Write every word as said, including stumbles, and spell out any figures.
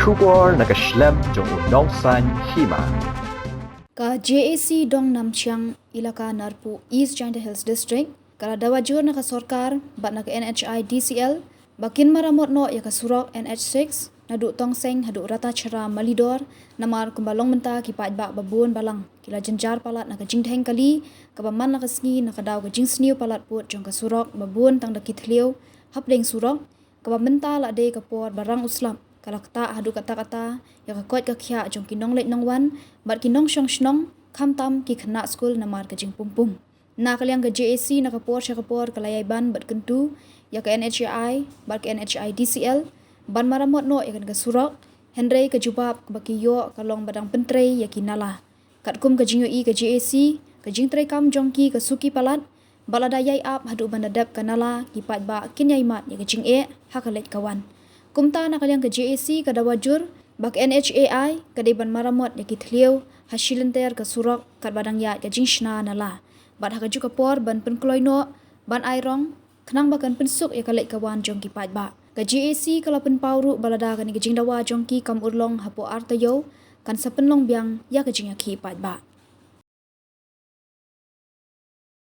Khubor na ka shlem jong u nongsan hima. Ka J A C Dong Namchiang, Ilaka Narpu, East Jaintia Hills District, ka la dawa jur na ka sorkar bad na ka N H I D C L ba kin maramot noh ïa ka surok N H six naduh Tongseng haduh Rata Chara Malidor, namar kumba long mynta ki paidbah ba bun balang ki la jynjar palat na ka jingdheng kali kaba man la ka sngi na ka daw ka jingsniew palat pud jong ka surok ba bun tang da ki thliew hapdeng surok, kaba mynta la dei ka por ba rang u slap ka la ktah haduh katta katta ïa ka koit ka khiah jong ki nongleit nongwan bad ki nongshong shnong, khamtam ki khynnah skul namar ka jingpum pum. Na ka liang ka J A C na ka por sha ka por ka la ïai ban bad kyntu ïa ka N H A I bad ka N H I D C L ban maramot noh ïa kane ka surok, hynrei ka jubab kaba ki ïoh ka long ba dang pyntrei ïa ki nala. Katkum ka jingïohi ka J A C, ka jingtreikam jong ki ka suki palat, bad lada ïai ap haduh ban da dep ka nala, ki paidbah kin ïai mad ïa ka jingeh ha ka leit ka wan. Kumta na ka liang ka J A C ka dawa jur ba ka N H A I ka dei ban maramot ïa ki thliew ha shi lynter ka surok katba dang ïaid ka jingshna nala, bad ha kajuh ka por ban pynkloi noh ban ai rong khnang ba kan pynsuk ïa ka leit ka wan jong ki paidbah. Ka J A C ka la pynpaw ruh ba lada kane ka jingdawa jong ki kam urlong hapoh ar taïew, kan sa pynlong biang ïa ka jingïakhih paidbah.